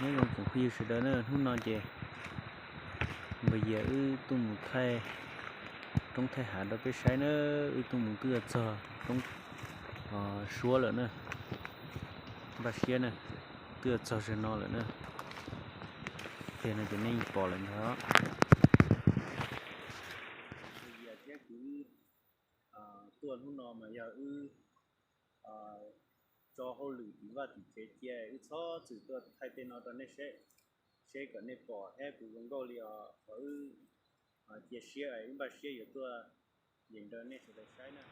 Nyob zoo tsoom phooj ywg sawv daws na, hnub no ces npawg Yias wb tuaj mus thaij roob thaij hav rau peb saib na, wb tuaj mus twb yuav txog roob Suab lawm na, npaj siab na, twb yuav txog zag no lawm na, tiag no ces nej yeej pom lawm ntag. Npawg Yias thiab kuv tuaj hnub no mas yog wb tso hauj lwm tim vaj tim tsev cia, wb txhob txwm tuaj thaij tej no rau nej saib, seb kom nej pom thiab kuv zoo nkauj li os, qhov wb cia siab wb npaj siab yuav tuaj yees rau nej sawv daws saib na.